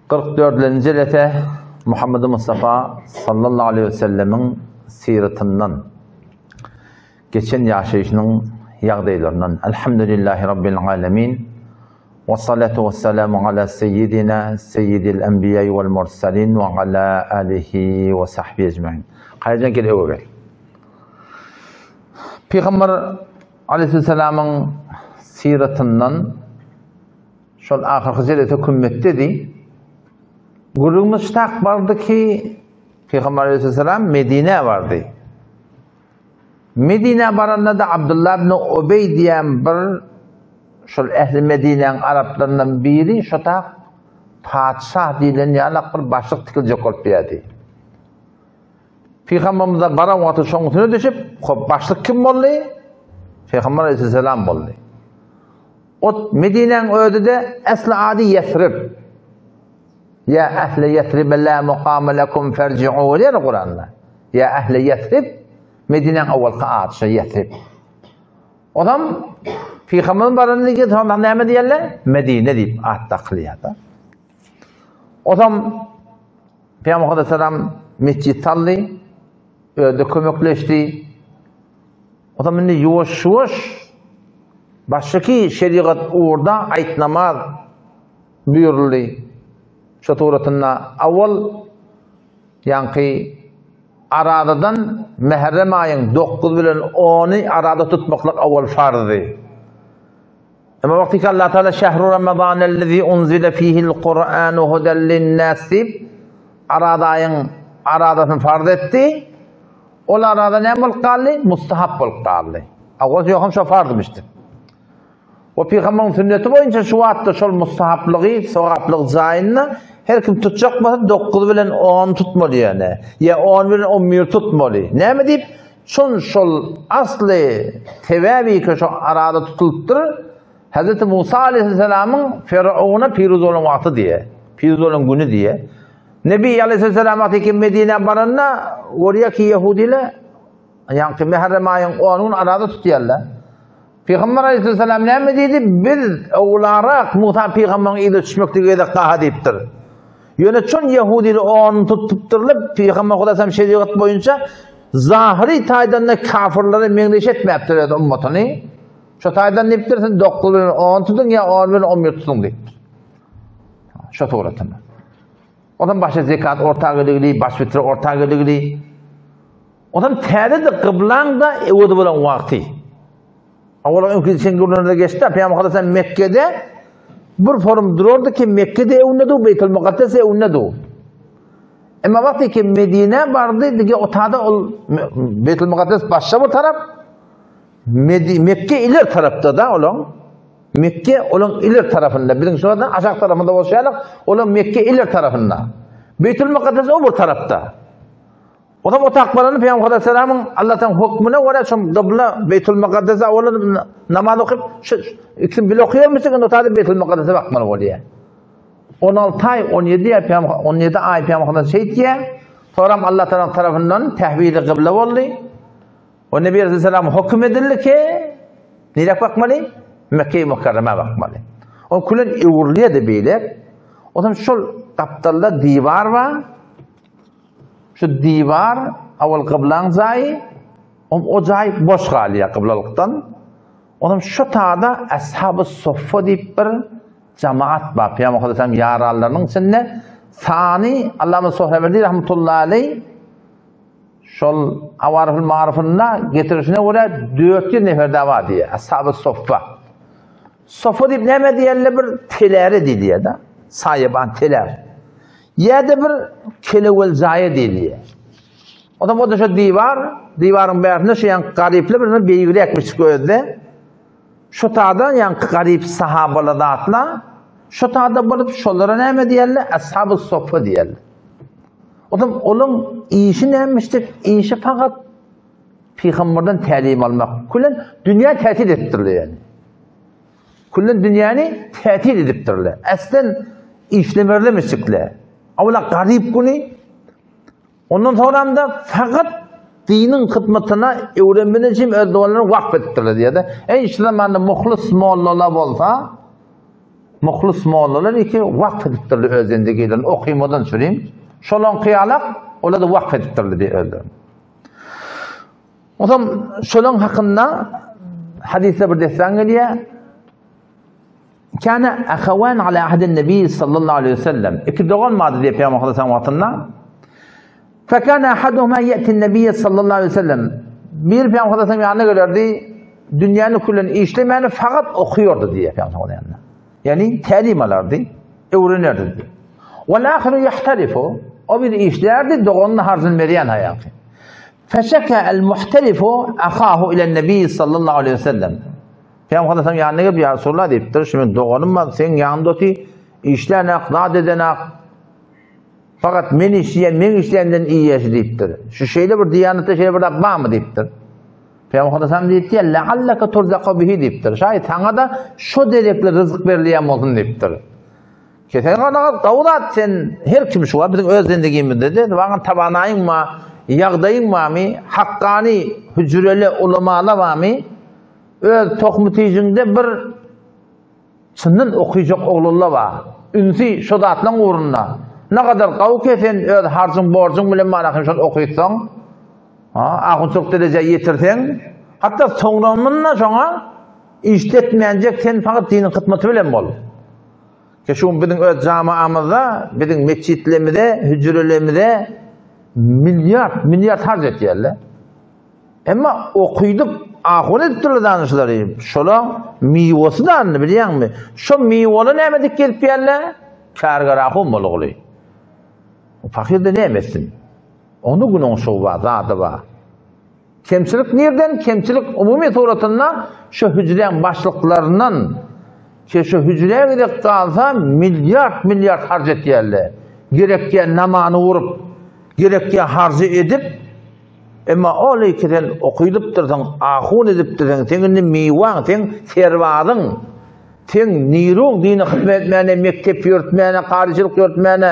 44-nji jelese Muhammed Mustafa sallallahu aleyhi ve sellemiň syratyndan geçen ýaşaýşynyň ýagdaýlaryndan Elhamdülillahi Rabbil alemin ve salatu ve selamu ala seyyidina seyyidil enbiya vel mursalin ve ala alihi ve sahbihi ecmain. Kaýajan gel öwe gel. Pygamber Aleyhisselamyň syratyndan şol ahyrky jelese kümmetdedi. Gürrüňimiz ştak bardy ki, Pygamber Aleyhisselam Medinä bardy. Medinä baranda da Abdullah ibn Ubey diýen bir şol ähli Medinäň araplaryndan biri şo tak patyşah diýlen ýalak bir başlyk tikiljek bolup ýärdi. Pygamberimize baran wagty şoň üstüne düşüp, hop başlyk kim boldy? Pygamber aleyhisselam boldy. Ot Medinäň özi-de esli ady Ýesrib. Ýa ähli Ýesribe la mukame lekum ferji'u diýer Kuranda. Ýa ähli Ýesrib Medinäň awalky ady şo Ýesrib. Onam Pygamberimiz barandan keyin soň näme diýerler? Medine diýip at dakylýar-da. Onam Pygamber aleyhisselam mesjid saldy, özi kömekleşdi. Onam indi ýuwaş-ýuwaş başky şerigat ugurda aýt namaz buýruldy. Şu suratynda awal ýaňky Arazadan Mährem aýyň 9 bilen 10-y araza tutmaklyk awal farzdy. Emma wagty ki Allah Taala şehru Ramazanellezi unzile fihil Kur'anu huden linnas diýip Araza aýyň arazasyny farz etdi. Ol araza näme bolup galdy? Mustahap bolup galdy. Awal ýokam şo farzmyşdy. O pygamberiň sünneti boýunça şu wagtda şol mustahaplygy, sogaplygy jaýynda her kim tutjak bolsa 9 bilen 10 tutmaly ýöne. Ýa 10 bilen 11 tutmaly. Näme diýip? Şol şol asly sebäbi ki şo arada tutulypdyr. Hazreti Musa aleyhisselamyň Firawuna piruz bolan wagty diýe. Piruz bolan güni diýe. Nebi aleyhisselam wagty ki Medinä baranda görýär ki ýehudiler ýaňky Muharrem aýyň 10 gün arada tutýarlar. Pygamber aleyhisselam näme diýdi? Biz owlarak Musa pygamberiň yzyna düşmeklige gezek daha diýipdir. Ýöne çon ýehudiler ony tutupdyrlar, Pygamber Hudaýam şerigat boýunça zahyry taýdan da kafirlere meňzeş etmäpdir öz ummatyny. Şo taýdan diýipdir, siz 9 bilen 10 tutuň ýa 10 bilen 11 tutuň diýipdir. Şo suratynda. Ondan başga zekat orta geligli, baş fitre orta geligli. Ondan täze-de gyblaň da öwezi bolan wagty. Awala öňki geçen günlerde geçdi. Peygamber Muhammed Mekke'de bir forum durardy ki Mekke'de evinde du, Beytül Mukaddes evinde du. Emma wagty ki Medine bardy, dige otada ol Beytül Mukaddes başga bir tarap, Mekke iler tarapda da olaň. Mekke olaň iler tarapynda. Biziň şurada aşak tarapynda bolşalyk, olaň Mekke iler tarapynda. Beytül Mukaddes o bir tarapda. Olam otak barany Peygamber Aleyhisselam'ın Allah'tan hükmüne göre şu gıbla Beytül Mukaddes'e olan namaz okuyup şu ikisini bile okuyor musun? Onda tabi Beytül Mukaddes'e bakmalı oluyor. 16 ay, 17 ay Peygamber 17 ay Peygamber şey diye sonra Allah Teala tarafından tehvili gıbla oldu. O Nebi Aleyhisselam hüküm edildi ki nereye bakmalı? Mekke-i Mukarreme bakmalı. O külen öwrülýär de beýle. O zaman şol gapdalda diwar bar. Şu diwar awal gyblaň jaýy, o jaý boş galýar gyblalykdan. Onam şu tada Ashaby Soffa diýip bir jamaat bar. Pygamber Muhammed ýaranlarynyň içinde sany Allama Sohrawerdi rahmetullahi aleyh şol Awariful Marifynda getirişine görä 400 nefer de bar diýýär. Ashaby Soffa. Soffa diýip näme diýerler bir teläre diýilýär-de. Saýaban telär. Ýa-da bir kelewel jaýa diýilýär. Ondan o da şu diwar, diwaryň bärsinde şu ýaňky garyply bir beýigräkmiş gözde. Şu tada ýaňky garyp sahabalar zatla, şu tada bolup şolara näme diýerler? Ashabu soffa diýerler. Ondan olaň işi nämişdir? Işi fakat pygamberden tälim almak. Külen dünýä tätil etdirler ýani. Küllen dünýäni tätil edipdirler. Äslen işlemerlemişikler. Awla garyp güni ondan soňram da fakat diniň hyzmatyna öwrenmeli üçin öz doganlaryny waqf edipdirler diýýär. Eý şu zamanda muhlis mollalar bolsa. Muhlys mollalar iki wakf edipdirler öz zendegilerini okymadan çürim. Şolaňky ýalak olar-da wakf edipdirler diýip özlerini. Onsoň şolaň hakynda hadysda bir dessan gelýär. Kana ahawan ala ahdin nebi sallallahu aleyhi ve sellem. Iki dogan bardy diýip Peygamber sallallahu wagtynda. Fekana ahaduhuma yati nebi sallallahu aleyhi ve sellem. Bir Peygamber sallallahu ýanyna gelerdi. Dünýäni küllen işlemäni fakat okuýardy diýip Peygamber sallallahu ýanyna. Ýani tälim alardy, öwrenerdi diýip. Wal ahiru yahtalifu. O bir işlerdi, doganyna harjyny berýän haýaky. Feşeke el muhtelifu ahahu ile nebi sallallahu aleyhi ve sellem. Pygamber sallallahu ýanyna gelip, Ýa Resulallah diýipdir, şu men doganym bar, seň ýanyňda oty, işlänak, zat edenak. Fakat men işleýän, men işländen iýýär şu diýipdir. Şu şeýle bir diýanatda şeýle bir zat barmy diýipdir. Pygamber sallallahu diýipdir, La'allaka turzaqu bihi diýipdir. Şaýat saňa-da şo derekli ryzyk berilýän bolsun diýipdir. Kesen ganagat gowy zat sen her kim şu biziň öz zendigimizde-de waňa tabanaýyň ma ýagdaýyň bamy hakkany hüjreli ulamala bamy Öz tohmy tijiňde bir çyndan okyjak oglanla bar. Ünsi şo zatlaň ugrunda. Nagadar gawy ke sen öz harjyň borjuň bilen manakin şony okytsaň, ha, ahunçylyk derejä ýetirseň, hatda soňramynda şoňa işletmänjek sen fakat diniň hytmaty bilen bol. Ke şu gün biziň öz jamaamyzda, biziň metjitlemize, hüjrelerimize milliard, milliard harç etýärler. Emma okydyp, ahun edipdirler danyşlary. Şola miwasy dandy bilýäňmi? Şo miwaly näme dik gelip ýerle? Kärger ahun bolugly. O pahyr-da näme etsin? Onda günüň şowy bar, zady bar. Kemçilik nirden? Kemçilik umumy suratynda şu hüjräň başlyklaryndan ki şu hüjrä gezek galsa milliard milliard harç etýärler. Gerekýän namany urup, gerekýän harjy edip, Emma ol ki sen okydypdyrsyň, ahun edipdirsiň, seň indi miwaň, seň serbazyň, seň niruň dine hyzmat etmäne, mekdep ýörtmäne, karyçylyk ýörtmäne,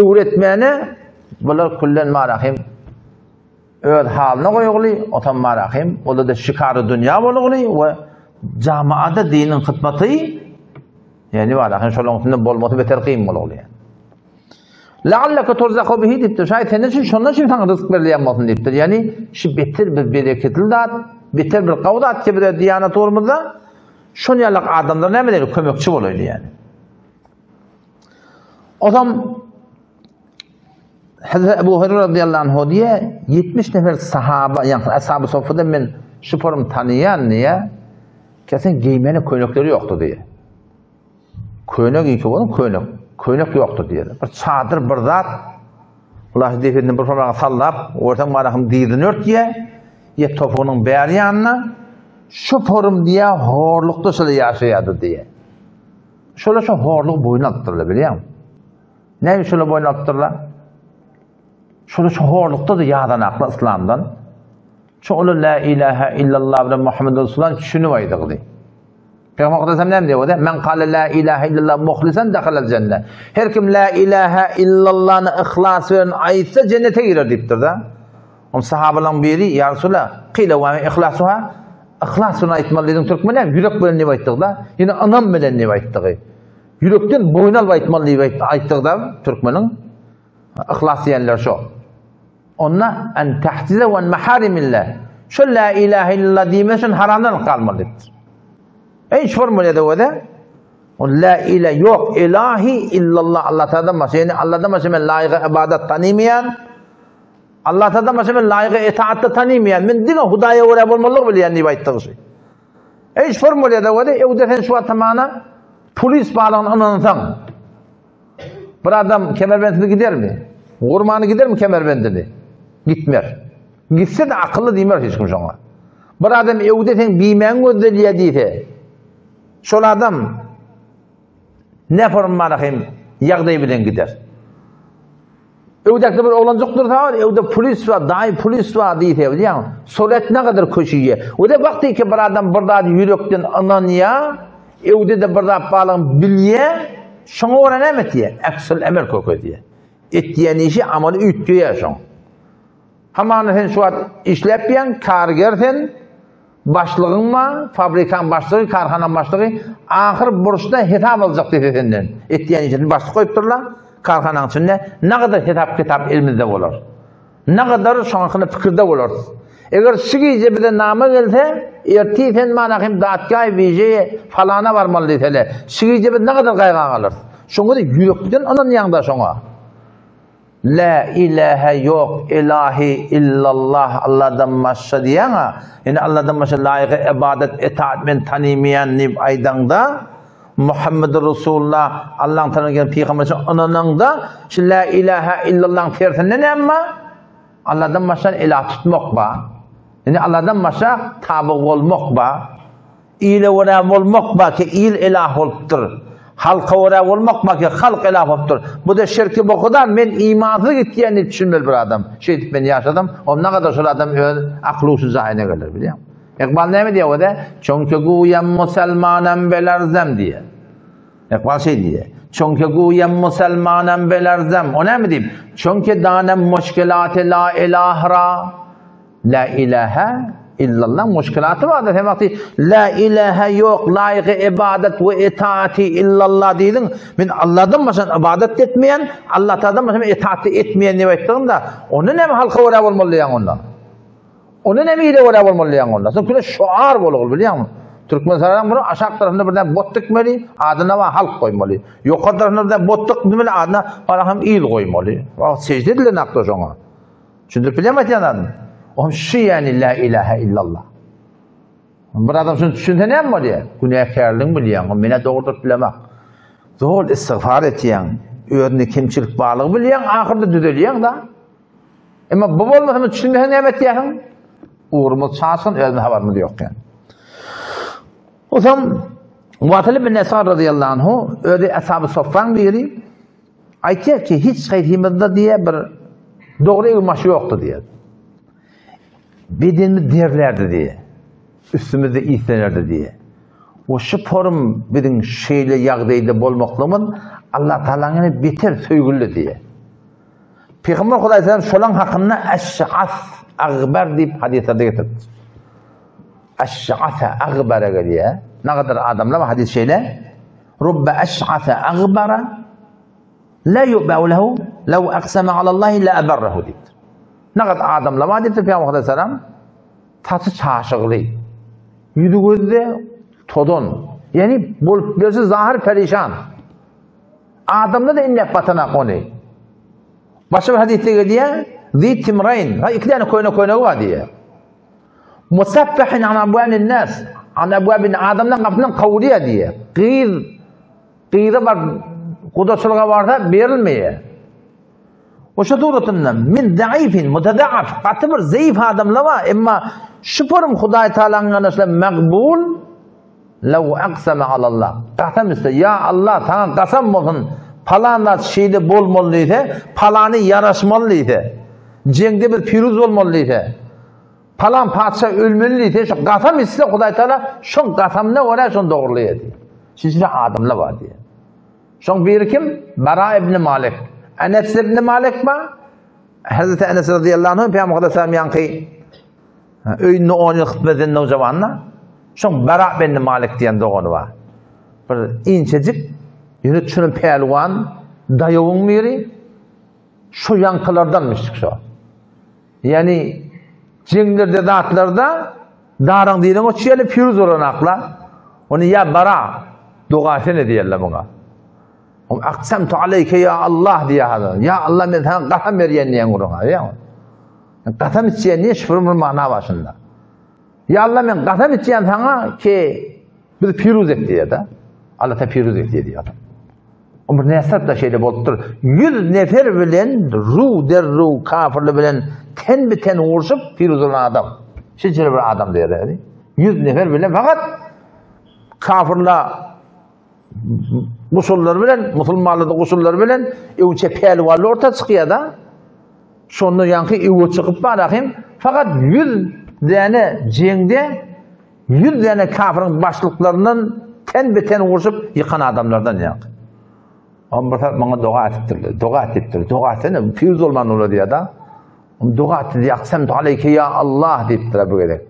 öwretmäne, bular küllen marahym öz halyna goýguly, otam marahym, ola-da şikary dünýä bolguly we jamaada diniň hyzmaty, ýani marahym şolaryň üstünde bolmasy beter kyn bolguly. La'allaka turzaqu bihi diýipdir. Şaýat senden üçin şondan üçin saňa ryzk berilýän bolsun diýipdir. Ýani şu beter bir bereketli zat, beter bir gowy zat ki bize diýanet ugrumyzda şon ýaly adamlar näme diýeli kömekçi bolaýly ýani. Ozam Hazreti Ebu Hureyre radıyallahu anh diýe 70 nefer sahaba, ýagny ashab-y sofada men şu forum tanyýan diýe, kesin geýmene köýnekleri ýokdy diýe. Köýnek iki bolun köýnek. Köýnek ýokdur diýýär. Bir çadyr bir zat. Ular depesini bir formaga sallap, görseň barahym dyzyny örtýär. Ýa topugynyň bäri ýanyna şu forum diýýär, horlukda şolar ýaşaýardy diýýär. Şolar şu horlugy boýun alypdyrlar, bilýäňmi? Näme üçin şolar boýun alypdyrlar? Şolar şu horlukda-da ýazanaklar yslamdan. Şu olar la ilaha illallah bilen Muhammed Resulullah düşünip aýdygdy. Pygamber Mukaddes näme diýýär? Men kale la ilaha illallah muhlisan dakhalal jenne. Her kim la ilaha illallahny yhlas bilen aýtsa jennete girer diýipdir-de. Oň sahabalaryň biri ýa Resulallah, qila wa ihlasuha? Yhlas bilen aýtmaly diýdiň türkmen näme? Ýürek bilen diýip aýtdyk-da. Ýene ynam bilen diýip aýtdygy. Ýürekden boýun alyp aýtmaly diýip aýtdyk-da türkmeniň. Yhlas diýenler şo. Onda en tahtize we maharimillah. Şu la ilaha illallah diýmek üçin haramdan galmaly diýipdir. Eý şu formulada öde. O la ila ýok ilahi illallah Allah Taaladan başga, ýani Allahdan başga men laýyga ibadat tanymaýan. Allah Taaladan başga men laýyga itaat da tanymaýan. Men diňe Hudaýa görä bolmalydyr bilýän diýip aýtdygy şu. Eý şu formulada öde, ewde sen şu wagt mana polis balygyny ynansaň. Bir adam kemerbendini gidermi? Gurmany gidermi kemerbendini? Gitmer. Gitse de akylly diýmez hiç kim şoňa. Bir adam öwde sen biýmäň gözdelýär diýse, şol adam ne formada hem ýagdaý bilen gider. Öwdäkde bir oglanjyk dursa, öwde polis bar, daýy polis bar diýse, bilýäňmi? Soret ne kadar köşüýe. Öwde wagty ki bir adam bir zat ýürekden ynanýar, öwde-de bir zat barlygyny bilýär, şoňa görä näme etýär? Aksul emel kökezýär. Etýän işi amaly üýtgeýär şoň. Hamana sen şu wagt işläp ýaň, karger sen. Başlygyň bar, fabrikaň başlygy, karhanaň başlygy ahyr burçda hesap aljak diýse senden. Etýän işini başlyk goýupdyrlar, karhanaň içinde nagadar hesap-kitap elimizde bolar. Nagadar şoň hakynda pikirde bolarys. Eger şu gije bize nama gelse, ertir sen mana hem datgaý wijeýe falana barmaly diýsele, şu gije biz nagadar gaýga galarys. Şoňa da ýürekden ynanýaň-da şoňa. Lä ilähe ýok ilahi illallah Alladan başga diýýäň-a, ýöne Alladan başga laýyk ybadat etaat men tanymaýan diýip aýdaňda, Muhammedur Resulullah Allaň tarapyndan gelen pygamber üçin ynanaňda, şu lä ilähe illallahyň tersinde näme bar? Alladan başga ilah tutmak bar. Ýöne Alladan başga taby bolmak bar. Ile görä bolmak bar ki, il ilah bolupdyr. Halka görä bolmak bar ki, halk ilah bolupdyr. Bu-da şirki bokudan men imansyz gitýän diýip düşünmeli bir adam. Şeýdip men ýaşasam, onda gadar şol adam öz akyl-huşy jaýyna geler, bilýäňmi? Ykbal näme diýýär o-da? Çünki guýam musalmanam belarzam diýýär. Ykbal şeý diýýär. Çünki guýam musalmanam belarzam. O näme diýip? Çünki danem muşkilaty la ilahra. La ilahe illallah muşkilaty bardyr. Sen wagty la ilahe ýok, laýyky ibadat we itaati illallah diýdiň. Men Allahdan başga ibadat etmeýän, Allah Taala'dan başga itaat etmeýän diýip aýtdyň-da, onda näme halka görä bolmaly diýýäň onda? Onda näme ile görä bolmaly diýýäň onda? Sen küle şuar bolugul bilýäňmi? Türkmenistanyň bunu aşak tarapynda birden bot dikmeli, adyna wa halk goýmaly. Ýokary tarapynda birden bot dikmeli, adyna hem il goýmaly. Wagt sejde edilen akda şoňa. Düşündirip bilýärmi aýtýan zadym? Ohm şu ýäni la ilahe illallah. Bir adam şunu düşünse näme bolýar? Günäkärligiňi bilýäň, o menä dogry durup bilemok. Zol istigfar etýäň, özünde kemçilik barlygy bilýäň, ahyrda düzelýäň da. Emma bu bolmasa muny düşünmeseň näme etýäsiň? Ugrumyz çaşgyn, özümiz habarymyz ýok ýani. Otam Wasyl ibn Esar radıyallahu anhu özi Ashab-ı Soffaň biri Aýtýar ki, hiç haýsymyzda diýýär bir dogry egin-baş ýokdy diýýär. Bedenimiz derlärdi diýýär. Üstümizde islenerdi diýýär. We şu forum biziň şeýle ýagdaýda bolmaklygymyz Allah Taalanyň ýene beter söýgüli diýýär. Pygamber Hudaý sallam şolaň hakynda Eş'as Agbar diýip hadyslarda getiripdir. Eş'asa Agbara gelýär. Nagadar adamlar hadys şeýle. Rubbe eş'ase agbara la yu'ba'u lehu lew aksama alallahi la eberrehu diýipdir. Nagat adamlar bar diýipdir Pygamber aleyhisselam. Saçy çaşygly. Ýüzi gözde tozan. Ýani bolup berse zahir perişan. Adamlar da inläp batanak ony. Başga bir hadysda gelýär, Zi timrayn, ha iki däne köne köynegi bar diýýär. Musaffahin an abwanin nas, an abwabin adamlaryň gapysyndan kowulýar diýýär. Gyz gyza bar gudaçylyga barsa berilmeýär. Oşa suratynda min zaifin mutadaaf gaty bir zeýif adamlar bar, emma şu forum Hudaý Taalanyň ýanynda magbul law aqsama alallah. Kasam etse, ýa Allah saňa kasam bolsun, palan zat şeýle bolmaly diýse, palany ýaraşmaly diýse, jeňde biz piruz bolmaly diýse, Palan patyşa ölmeli diýse, şu gasam içse Hudaý Taala şoň gasamyna görä şony dogrulaýar diýýär. Şeýle adamlar bar diýýär. Şoň biri kim? Bara ibn Malik. Enes ibn Malik bar. Hazreti Enes radıyallahu anh Peygamber Aleyhisselam ýaňky öýünde 10 ýyl hyzmat eden nowjawanyna şoň Bara ibn Malik diýen dogany bar. Bir inçejik, ýöne çürim pälwan daýawyň biri şu ýaňkylardanmyş şo. Ýagny jeňlerde zatlarda daraň diliň uçýaly pürüz bolanakla. Ony ýa bara doga sene diýerler muňa. Om aksamtu aleyke ya Allah diýýär hazar. Ýa Allah men saňa gasam berýän diýen guruna. Ýa. Gasam içýän diýen şifr bir mana bar şunda. Ýa Allah men gasam içýän saňa ki biz piruz et diýýär-de. Allah ta piruz et diýýär. Ömür näsat da şeýle bolupdyr. 100 nefer bilen ruh der ruh kafirler bilen ten bi ten urşup piruz bolan adam. Şeýle bir adam diýýär. 100 nefer bilen fakat kafirler gusullar bilen, musulmanlar da gusullar bilen öňçe pälwanlar orta çykýar da. Şonda ýaňky öwe çykyp barahym fakat 100 däne jeňde 100 däne kafiriň başlyklaryndan ten be ten urşup ýykan adamlardan ýaňky. Om bir saat maňa doga etipdirler. Doga etipdir. Doga etsene, piruz bolman ola diýýär da. Doga etdi, ýaksam aleyke ya Allah diýipdir bu gezek.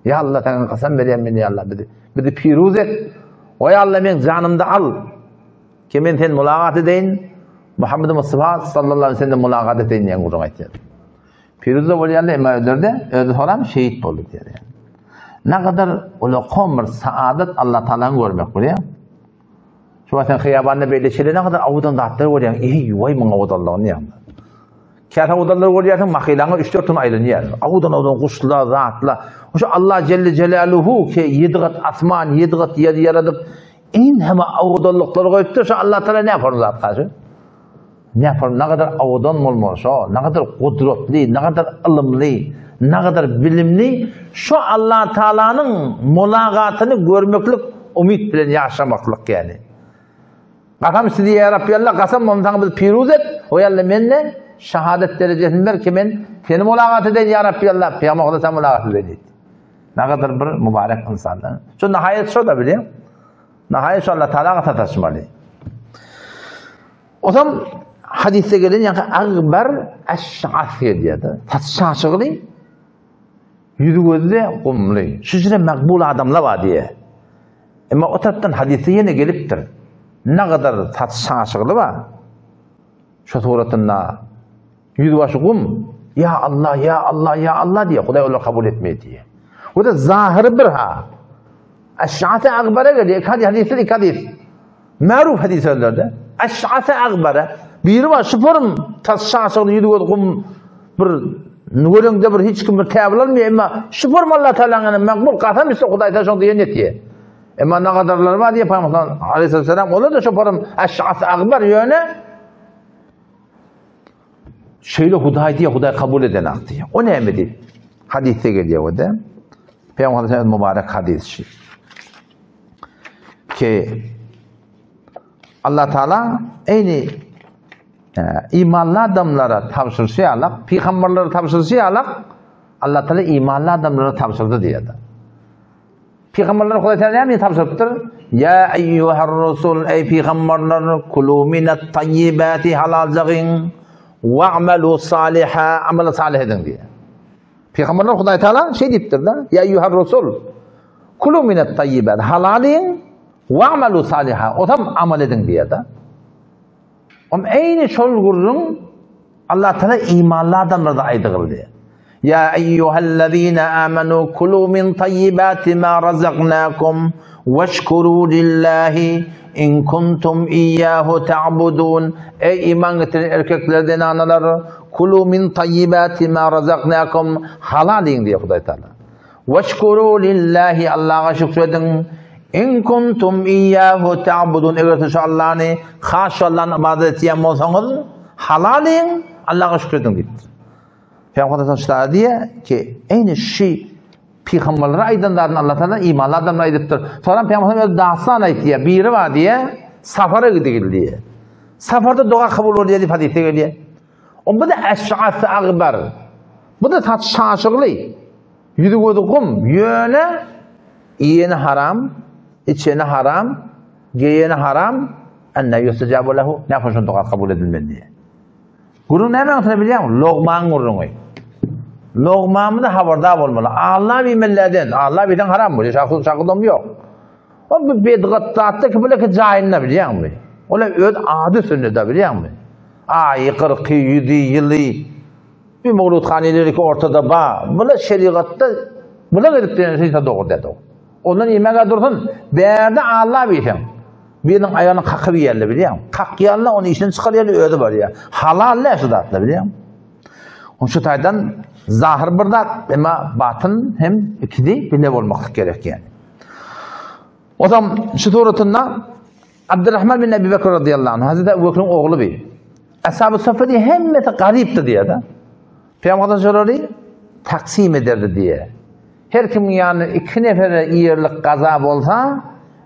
Ýa Allah saňa kasam berýän men ýa Allah bizi bizi piruz et. Oý Allah meň janymda al. Ki men sen mulagat edeýin. Muhammed Mustafa sallallahu aleyhi ve sellem mulagat edeýin diýen gürrüň aýtýar. Piruz da bolýarlar, emma özleri-de özi soram şehit boldy diýýär. Ne kadar ulakan bir saadat Allah Taalany görmek bolýar. Şu wagt sen hyýabanda beýle şeýle ne kadar owadan zatlar görýäň. Eý, waý muň owadanlygyny ýa. Käte owadanlar görýärsiň, mahylaňa 3-4 gün aýlanýar. Owadan owadan guşlar, zatlar. Şu Allah Jelle Jelaluhu ki ýedi gat asman, ýedi gat ýer ýaradyp, iň hem owadanlyklary goýupdyr. Şu Allah Taala ne yapar zat garşy? Ne yapar? Ne kadar owadan bolmaly şo, ne kadar gudratly, ne kadar ylymly, ne kadar bilimli şu Allah Taalanyň mulagatyny görmeklik umyt bilen ýaşamaklyk ýani. Kasam sizi ýa Rabbi Allah kasam bolsun saňa bizi piruz et, oý Alla mende şahadat derejesini ber ki men seni mulagat edeýin ýa Rabbi Allah, Pygamber Hudaý sen mulagat edeýin diýdi. Ne kadar bir mübarek insanlar. Şu nihaýet şo da bilýän. Nihaýet şu Allah Taala sataşmaly. Osam hadisde gelen ýa agbar aş'as diýýär. Saç şaşygly ýüzi gözde gumly. Şu jire makbul adamlar bar diýýär. Emma o tarapdan hadysda ýene gelipdir. Ne gadar saç şaşygly bar. Şu suratynda ýüz başy gum, Ya Allah, ya Allah, ya Allah diýe, Hudaý olary kabul etmeýär diýe. Bu da zahyry bir ha. Eş'ate agbara gelýär. Iki hadys, hadyslar iki hadys. Maruf hadys sözlerde. Eş'ate agbara. Biri bar, şu form tas şaşygly ýüzi göz gum bir göreňde bir hiç kim bir täbil almaýar, emma şu form Allah Taalanyň makbul kasam içse Hudaý Taala şoň diýen etýär. Emma nagadarlar bar diýip Pygamber aleyhisselam olar da şu form eş'at agbar ýöne şeýle Hudaý diýe Hudaý kabul eden ak diýe. O näme diýip? Hadysda gelýär o da. Pygamber aleyhisselam mübarek hadys şu. Ki Allah Taala eýni e, imanly adamlara tabşyryşy ýalak, pygamberlere tabşyryşy ýalak, Allah Taala imanly adamlara tabşyrdy diýýär. Pygamberlere Hudaý Taala näme tabşyrypdyr? Ya eyyuhar rusul ey pygamberler kulu minat tayyibati halaljagyň wa'malu saliha amal salih ediň diýýär. Pygamberler Hudaý Taala şeý diýipdir-de, Ya eyyuhar rusul kulu minat tayyibat halalyň wa'malu saliha osam amal ediň diýýär-de. Om eýni şol gürrüň Allah Taala imanly adamlarda aýdygyldy. Ya eyyuhellezine amenu kulu min tayyibati ma razaknakum weşkuru lillahi in kuntum iyyahu ta'budun. Ey iman getiren erkekler, zenanalar, kulu min tayyibati ma razaknakum halal yiyin diýýär Hudaý Taala. Weşkuru lillahi Allaha şükrediň. In kuntum iyyahu ta'budun eger siz şu Allahny, has şu Allahny ybadat etýän bolsaňyz, halal iýiň, Allaha şükrediň diýipdir. Pygamber sallallahu diýýär ki, eýni şu pygamberlere aýdan zadyny Allah Taala imanly adamlara aýdypdyr. Soňra pygamber öz dastan aýtýar, biri bar diýýär, safara gidip diýýär. Safarda doga kabul bolýar diýip hadysda gelýär. O bu da eş'as agbar. Bu da saç şaşygly. Ýüzi gözi gum. Ýöne iýeni haram, içeni haram, geýeni haram. Enne ýustajabu lehu. Näme üçin doga kabul edilmedi diýýär. Gürrüň näme aňsyna bilýäňmi? Logmaň gürrüňi. Logmamyza habardar bolmaly. Allah bilmelilerden. Allah bilseň haram bolýar. Şahsy şahsy ýok. O bu bedgat zatda ki bile ki jaýynda bilýäňmi? Olar öz ady üstünde bilýäňmi? Aýy, kyrky, ýüzi, ýyly bir mawludhaneleri ki ortada ba. Bular şerigatda bular edip diýen şey dogry däl. Ondan iýmäge dursun. Bärde Allah bilseň. Biriniň aýagyny kakyp iýerler bilýäň. Kakýanlar ony işden çykarýarlar, özi barýar. Halal näme şu zatlar bilýäň. Oň şu taýdan zahyr bir zat, emma batyn hem ikisi bile bolmaklyk gerek ýani. O zaman şu suratynda Abdurrahman bin Ebi Bekr radıyallahu anh, Hazreti Ebu Bekriň ogly bi. Ashab-ı Suffa diýe hemmesi garypdy diýýär-de. Pygamber şolary taksim ederdi diýe. Her kimiň ýanynda iki nefere ýerlik gaza bolsa,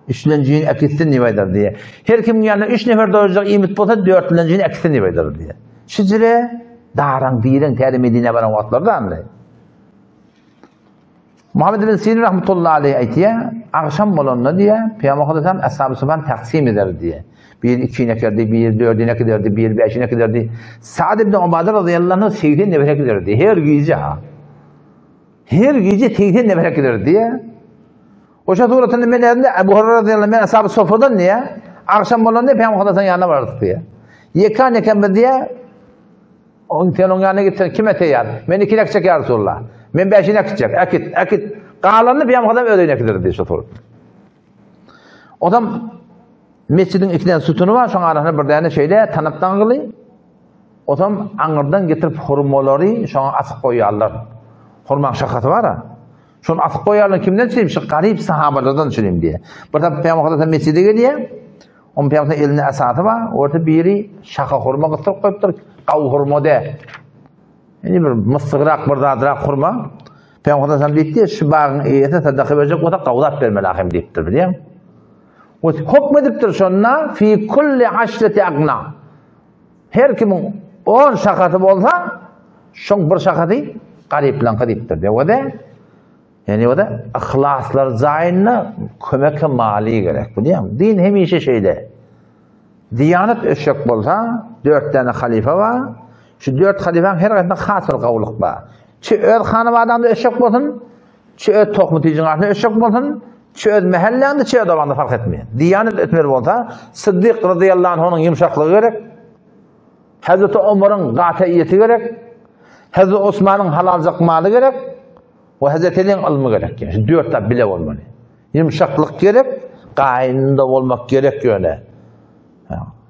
üçlenjini äkitsin diýip aýdar diýe. Her kimiň ýanynda üç nefer doýurjak iýmit bolsa, dörtlenjini äkitsin diýip aýdar diýe. Şijire daraň direň täze Medinä baran wagtlarda anly. Muhammed ibn Sirin rahmetullahi aleyh aýtýar, agşam bolanda diýe, Pygamber Aleyhisselam Ashab-ı Sufan taksim eder diýe. Bir iki nekerdi, bir dördü nekerdi, bir beşi nekerdi. Sa'd ibn Ubade radıyallahu anh 80 nefer nekerdi. Her gije ha. Her gije 80 nefer äkiderdi diýýär. Oşa suratynda men ýazynda Ebu Hurayra radiyallahu anh men ashab sofadan diýýär. Agşam bolanda Peygamber Hudaýyň ýanyna barardyk diýýär. Ýekan eken biz diýýär. On sen oň ýanyna gitsen kime teýýar? Men iki äkitjek ýa Resulullah. Men bäşini äkitjek. Äkit, äkit. Galanyny Peygamber Hudaý öz öýüne äkiderdi diýýär şu surat. Odam mesjidiň iki däne sütüni bar, şoň arasynda bir däne şeýle tanap daňgyly. Otam aňyrdan getirip hurmalary şoňa asyp goýýarlar. Hurmaň şahasy bar-a. Şony asyp goýýarlar kimden üçin? Şu garyp sahabalardan üçin diýe. Bir tap Peygamber Hudaý mesjide gelýär. Oň Peygamber elinde asasy bar. Orta biri şaha hurma gysdyryp goýupdyr. Gaw hurma de. Indi bir mysygrak bir zadrak hurma. Peygamber Hudaý diýipdir, şu bagyň eýesi sadaka berjek bolsa gawlap bermeli ahim diýipdir, bilýäňmi? We hukm edipdir şonda fi kulli aşreti agna. Her kimiň on şahasy bolsa, şoň bir şahasy garyplaňky diýipdir. Dewede, ýani o da yhlaslar jaýynda kömek hem mali gerek, bilýäňmi? Din hemişe şeýle. Diýanet ösjek bolsa, dört däne halyfa bar. Şu dört halyfaň her haýsynda has bir gowulyk bar. Çi öz hanabadaňda ösjek bolsun, çi öz tohum-tijiň arasynda ösjek bolsun, çi öz mähelläňde, çi öz obaňda fark etmeýär. Diýanet ösmeli bolsa, Syddyk razyýallahu anhunyň ýumşaklygy gerek. Hazreti Omaryň gataýyýeti gerek. Hazreti Osmanyň halaljak maly gerek. We Hazreti Eliň ylmy gerek. Yani şu dört zat bile bolmaly. Ýumşaklyk gerek, gaýynda bolmak gerek ýöne.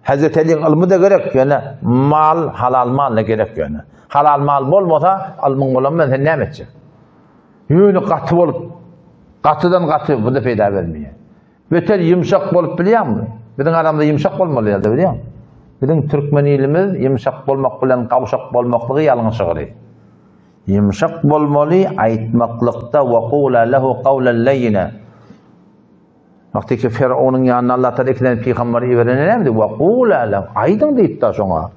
Hazreti Eliň ylmy-da gerek ýöne mal, halal mal-da gerek ýöne. Halal mal bolmasa, ylmyň bolan bilen sen näme etjek? Ýöne gaty bolup, gatydan gaty bu-da peýda bermeýär. Beter ýumşak bolup bilýäňmi? Biziň aramyzda ýumşak bolmaly ýerde bilýäňmi? Biziň türkmen ilimiz ýumşak bolmak bilen gawşak bolmaklygy ýalňyşygyry. Ýumşak bolmaly aýtmaklykda we kula lehu kawlen leýine. Wagty ki Firawnyň ýanyna Allah Taala iki däne pygamberi iberende näme diýdi? Wa kula lehu aýdyň diýipdi şoňa.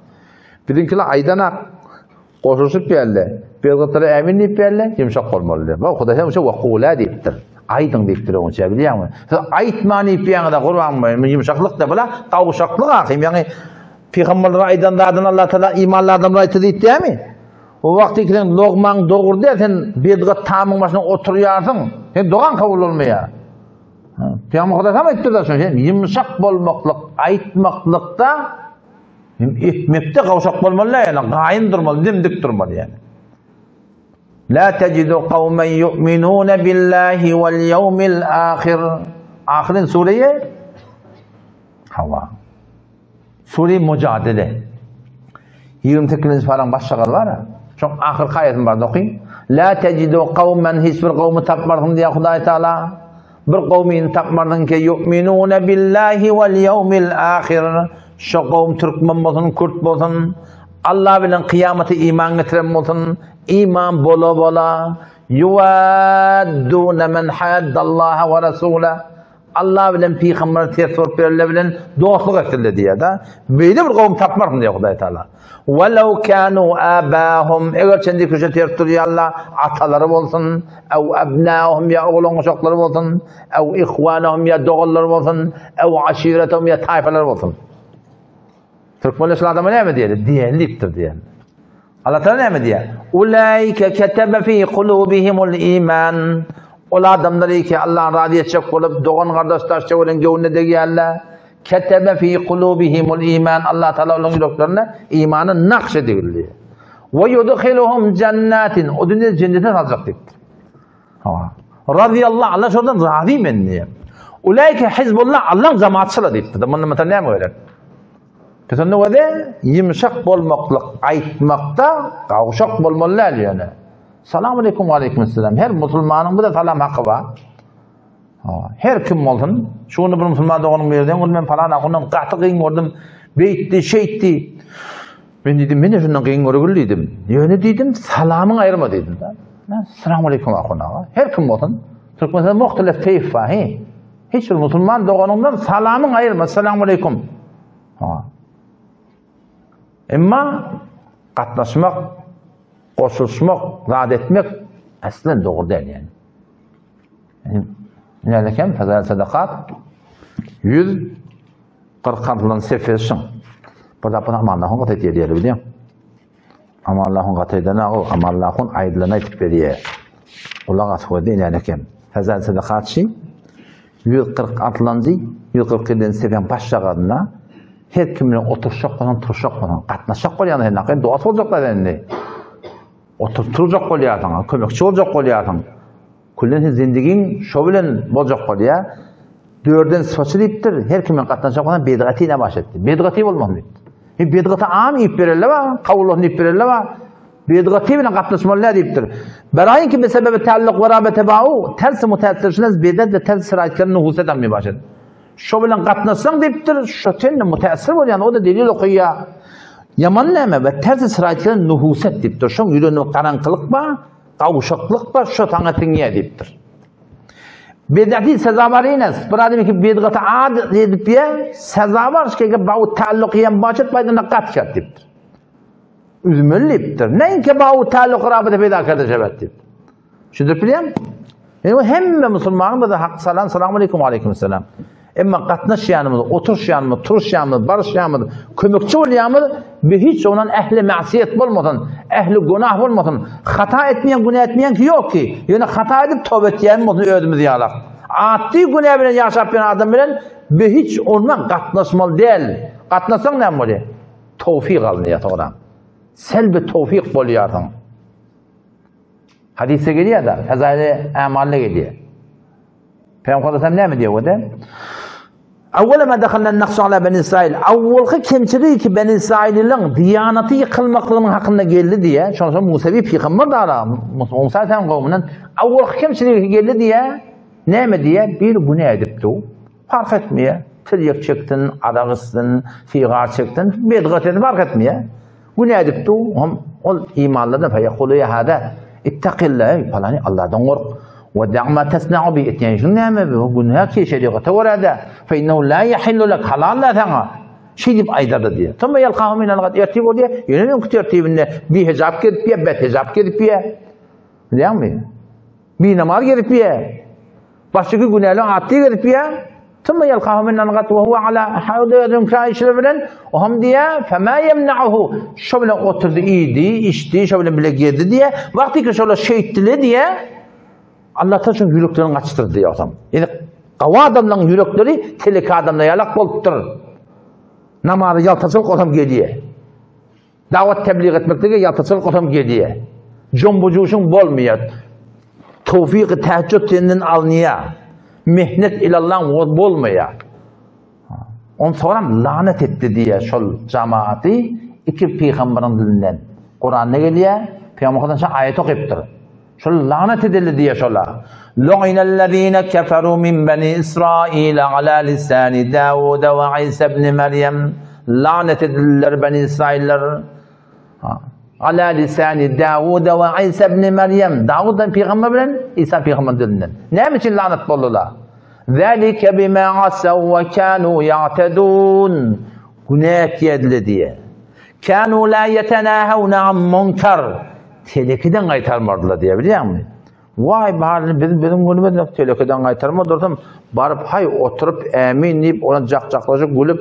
Biziňkiler aýdanak goşulyşyp geldi. Bezgytlara ämin diýip geldi, ýumşak bolmaly diýip. Wa Hudaý hem şo wa kula diýipdir. Aýdyň diýipdir oňa çä bilýäňmi? Siz aýtman diýip ýaňyda gurban ýumşaklyk da bula gawşaklyk ahym. Ýagny pygamberlere aýdan zadyny Allah Taala imanly adamlara aýtdy diýip dämi? O wagty ki sen logmaň dogry däl, sen bedgat tamyň başynda oturýarsyň. Sen dogaň kabul bolmaýar. Pygamber Hudaý hem aýtdyr-da şony, sen ýumşak bolmaklyk, aýtmaklykda hem etmekde gawşak bolmaly däl, ýagny gaýym durmaly, dimdik durmaly ýagny. La tejidu kawmen yu'minuna billahi wal yawmil ahir. Ahyryn sureyi Hawa. Sure Mujadele. 28-nji paraň başjagazy bar. Şoň ahyrky aýatyny bar okyň. La tejidu kawmen hiç bir gowmy tapmarsyň diýýär Hudaý Taala. Bir gowmyny tapmarsyň ki yu'minuna billahi wal yawmil ahir. Şo gowm türkmen bolsun, kürt bolsun, Allah bilen kyýamata iman getiren bolsun, iman bola bola yuwadduna men haddallaha we rasulahu. Allah bilen pygambere ters bolup berenler bilen dostluk etsinler diýýär-de. Beýle bir gowum tapmarsyň diýýär Hudaý Taala. Walau kanu abahum eger çenli kişi ters durýarlar, atalary bolsun, ew abnahum ýa oglan uşaklary bolsun, ew ihwanahum ýa doganlary bolsun, ew aşiretahum ýa taýpalary bolsun. Türkmenler şul adama näme diýeli? Diýen diýipdir diýen. Allah Taala näme diýýär? Ulaika ketebe fi kulubihimul iman. Ol adamlar ki Allah'ın razy etjek bolup dogan gardaş daş töweregiň göwnüne degýärler. Ketebe fi kulubihimul iman. Allah Taala olaryň ýüreklerine imany nakş edildi. We yudkhiluhum jannatin. O dünýä jennete saljak diýipdir. Ha. Radiyallahu Allah şondan razy men diýýär. Ulaika hizbullah Allah'ın jemaatçylar diýipdir. Mundan beter näme gerek? Biz onda wede ýumşak bolmaklyk aýtmakda gawşak bolmaly däl ýöne. Salam aleýkum we aleýkum esselam. Her musulmanyň bize salam haky bar. Her kim bolsun, şu gün bir musulman doganyň bir ýerden men falan ahundan gaty gyn gördüm. Beýtdi, şeýtdi. Men diýdim, men şundan gyn görgül diýdim. Ýöne diýdim, salamyň aýyrma diýdim. Salam aleýkum ahun aga. Her kim bolsun. Türkmenistanda muhtelif teýif bar, he. Hiç bir musulman doganyňdan salamyň aýyrma. Salam aleýkum. Ha. Emma gatnaşmak, goşulyşmak, zat etmek aslen dogry däl yani. Näde eken? Fezail sadakat 146 sefeşin. Bir da buna aman Allah'ın gat edýär bilýän. Aman Allah'ın gat eden agy, aman Allah'ın aýdylany aýdyp berýär. Gulak asyp gördi inen eken. Fezail sadakatçy 146-njy, 147-nji sepeň başjagazynda her kim bilen oturşak bolsaň, turşak bolsaň, gatnaşjak bolýaň sen nakyl dost boljaklar sen indi. Oturyp turjak bolýarsyň, kömekçi boljak bolýarsyň. Küllen sen zindigiň şo bilen boljak bolýar. Dörden sypaçy diýipdir, her kim bilen gatnaşjak bolsaň bedgaty ne baş etdi. Bedgaty bolmasyn diýipdir. E bedgaty am iýip berelle bar, kabul olsun diýip berelle bar. Bedgaty bilen gatnaşmaly däl diýipdir. Beraýyn ki besebebi täallyk we rabete ba'u, tersi mutäessirşinez bedet we ters siraýetlerini nuhuset ammi başed. Şo bilen gatnaşsaň diýipdir, şo sende mutäessir bolýan, o-da delil okaýar. Ýaman näme we tersi siraýetlerini nuhuset diýipdir. Şoň ýüreginde bir garaňkylyk bar, gawşaklyk bar, şo saňa siňýär diýipdir. Bedati sezawar ines. Bir adam ki bedgata ad edip ýe, sezawar şkege ba'u täallyk ýem başed baýdana gat diýipdir. Üzmeli diýipdir. Näinki bau täalluq rabita peýda kerde şebet diýipdir. Düşündirip bilýän? Ýöne hemme musulmanyň bize hak salam, salam aleýkum, aleýkum selam. Emma gatnaşýanymyz, oturyşýanymyz, turuşýanymyz, baryşýanymyz, kömekçi bolýanymyz bi hiç ondan ähli masiýet bolmasyn, ähli günah bolmasyn. Hata etmeýän, günä etmeýän ki ýok ki. Ýöne hata edip toba etýän bolsun özümiz ýalak. Atdy günä bilen ýaşap ýören adam bilen bi hiç ondan gatnaşmaly däl. Gatnaşsaň näme bolýar? Towfyk alynýar soňra. Selbi towfyk bolýarsyň. Hadysda gelýär-de, Fezaili Ämalda gelýär. Pygamber sallallahu näme diýýär o-da? Awwala ma dakhalna naqsu ala bani Israil. Awwalky kemçiligi ki bani Israiliň diýanaty ýykylmaklygynyň hakynda geldi diýýär. Şondan soň Musawi pygamber da ara, Musa sen gowmundan awwalky kemçiligi geldi diýýär. Näme diýýär? Bir günä edipdi. Parh etmeýär. Tirýek çeksin, arak içsin, sigar çeksin, bedgat etsin parh etmeýär. Günä edipdi, hem ol imanlydan feýekulu ýa hada ittaqilla ey palany Allahdan gork. We da'ma tasna'u bi etýän işiň näme bu? Günä ki şeriata görä-de fe innehu la yahillu lak halal da saňa. Şeý diýip aýdardy diýýär. Thumma ýalkahu minel gad ertir bolýar. Ýene öňki tertibinde bihejap gezip ýa bethejap gezip ýa. Bilýäňmi? Binamaz gezip ýa. Başyky günäli atly gezip ýa. Thumma ýalkahu minel gad we huwa ala hawda özüniň işleri bilen o hem diýä fema ýemna'uhu şo bilen oturdy iýdi, içdi, şo bilen bile gezdi diýä. Wagty ki şolar şeýtdile diýä. Allah taala şoň ýüreklerini gaçdyrdy ýogsam. Ýani gawy adamlaryň ýürekleri teleke adamlar ýalak bolupdyr. Namazy ýaltaçylyk olsam gelýär. Dawat tebliğ etmeklige ýaltaçylyk olsam gelýär. Jombu-juşuň bolmaýar. Towfyky tähejjüd senden alynýar. Mehnet ilallaň bolmaýar. Onsoňam lanet etdi diýýär şol jamaty iki pygambaryň dilinden. Kuranda gelýär, Pygamber Muhammed şa aýat okypdyr. Şol lanet edildi diýýär şola. Lu'inellezine keferu min beni Israil ala lisani Dawud we Isa ibn Meryem. Lanet edildiler beni Israiller. Ala lisani Dawud we Isa ibn Meryem. Dawud pygamber bilen Isa pygamber dilinden. Näme üçin lanet boldular? Zalike bima asaw we kanu ya'tadun. Günä etýärdiler diýe. Kanu la yetenahawna an munkar. Telekiden gaýtarmardylar diýe bilýäňmi? Waý baryny biz biziň günümiz ýok telekiden gaýtarma dursam baryp haý oturyp ämin diýip olan jak-jaklaşyp gülüp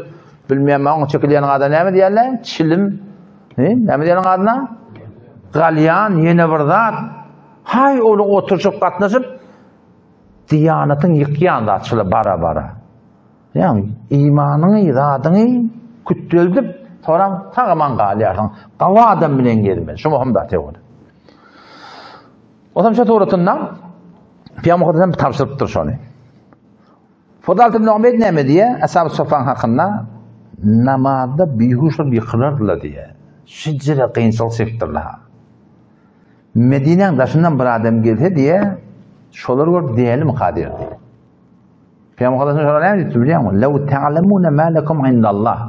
bilmeýän maňa çekilýäniň adyna näme diýerler? Çilim. He? Näme diýýäniň adyna? Galýan ýene bir zat. Haý ony oturyşyp gatnaşyp Diýanatyň ýykýan zat şular bara-bara. Ýagny imanyňy, zadyňy kütdeldip, soram sag-aman galýarsyň. Gawy adam bilen gezmeli. Şu möhüm zat ýok. Otam şu suratynda Pygamber Muhammed tabşyrypdyr şony. Fudal ibn Ubeyd näme diýýär? Ashab Sofan hakynda namazda bihuş bolup ýykylardylar diýýär. Şeýle kynçylyk çekipdirler. Medinäň daşyndan bir adam gelse diýe, şolary görüp dälimi-ka diýerdi. Pygamber Muhammed şolara näme diýipdir bilýäňmi? Lew ta'lemuna ma lekum indallah.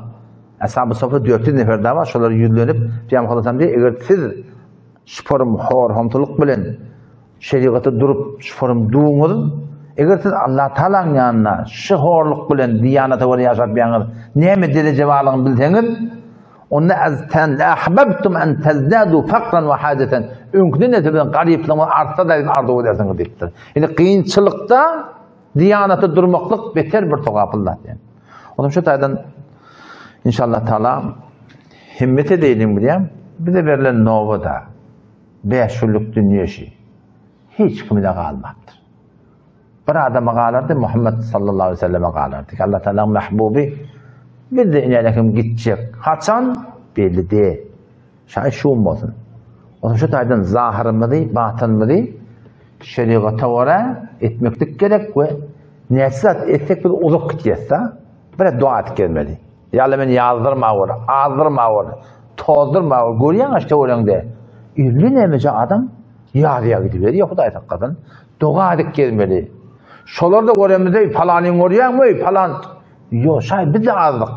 Ashab-y Soffa 400 nefer daha bar, şolara ýüzlenip Pygamber Muhammed diýip, eger siz şuporym hor-homsulyk bilen şerigatda durup şuporym duňyz, eger siz Allah Taalanyň ýanynda şu horluk bilen diýanata görä ýaşap ýaňyz, näme dereje barlygyny bilseňiz, Onda aztan la ahbabtum an tazdadu faqran wa hajatan. Öňküden de siziň garyplygyňyz artsa da arzuw edersiňiz diýipdir. Indi kynçylykda diýanata durmaklyk beter bir sogaply zat yani. Onuň şu taýdan inşallah taala himmet edeýliň bilýän. Bize berlen nowada 5 günlük dünýe işi. Hiç kimde galmapdyr. Bir adama galardy, Muhammed sallallahu aleyhi ve selleme galardy. Allah Teala'nın mahbubi biz de inene kim gitjek. Haçan? Belli değil. Şaý şum bolsun. Onuň şu taýdan zahyrymyzy, batynymyzy şerigata görä etmeklik gerek we näçe zat etsek biz uzak gitýäs-de. Bir dua edip gelmeli. Ýa-da meni ýazdyrma gör, azdyrma gör, tozdurma gör. Görýäň şu töweregiňde. 50 nämeje adam ýazýa gidiberýär, Hudaý saklasyn. Doga edip gelmeli. Şolar-da göremizde, palanyň görýäňmi, palan. Ýok, şaý biz-de azdyk.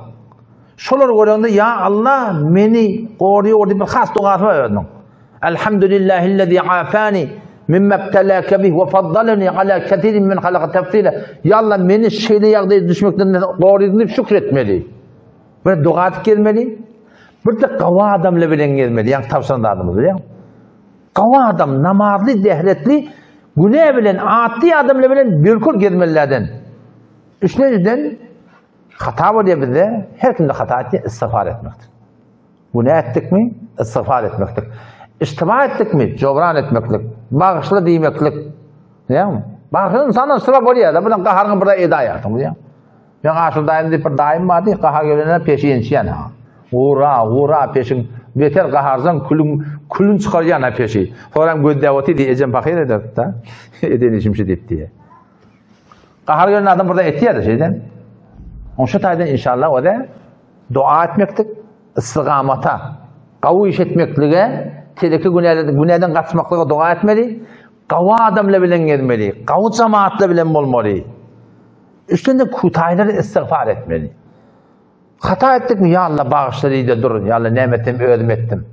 Şolary göreňde, ýa Allah, meni goruýar diýip bir has dogasy bar özüniň. Elhamdülillahillezî afani mimma ibtelâke bih we faddaleni alâ kesirin men halaka tefsîlâ. Ýa Allah, meni şeýle ýagdaýa düşmekden goradyň diýip şükür etmeli. Bir doga edip gezmeli. Bir de gawy adamlar bilen gezmeli. Ýa tabşyran zadymyz bilýäň. Gawy adam, namazly, dehretli, günä bilen, atly adamlar bilen birkul gezmelilerden. Üçünjiden Hata bolýar bizde, her kimde hata etýär, istigfar etmekdir. Günä etdikmi, istigfar etmekdir. Iştiba etdikmi, jobran etmeklik, bagyşla diýmeklik. Ýa, bagyşla insandan iştiba bolýar da, bilen gaharyňy bir eda ýarsyň, bilýän. Men Aşyr daýym diýip bir daýym bardy, gahar gelende peşi ýençýän ha. Ura, ura peşiň beter gahardan külün külün çykarýan ha peşi. Soram gözläp otyr, ejem pahyr ederdi-de. Eden işim şu diýip diýe. Gahar gelen adam burada etýär şeýden. Oň şu taýdan inşallah o da dua etmekdik, istigamata, gawy iş etmeklige, teleki günälerden, günäden gaçmaklyga dua etmeli, gawy adamlar bilen gezmeli, gawy jemaatlar bilen bolmaly. Üstünde kutaýlary istigfar etmeli. Hata etdikmi, ýa Allah bagyşla diýde dur, ýa Allah näme etsem özüm etdim.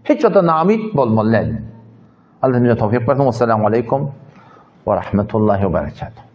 Hiç wagtda namyt bolmaly däl. Allah bize towfyk bersin. Wessalamu aleýkum we rahmetullahi we berekatuh.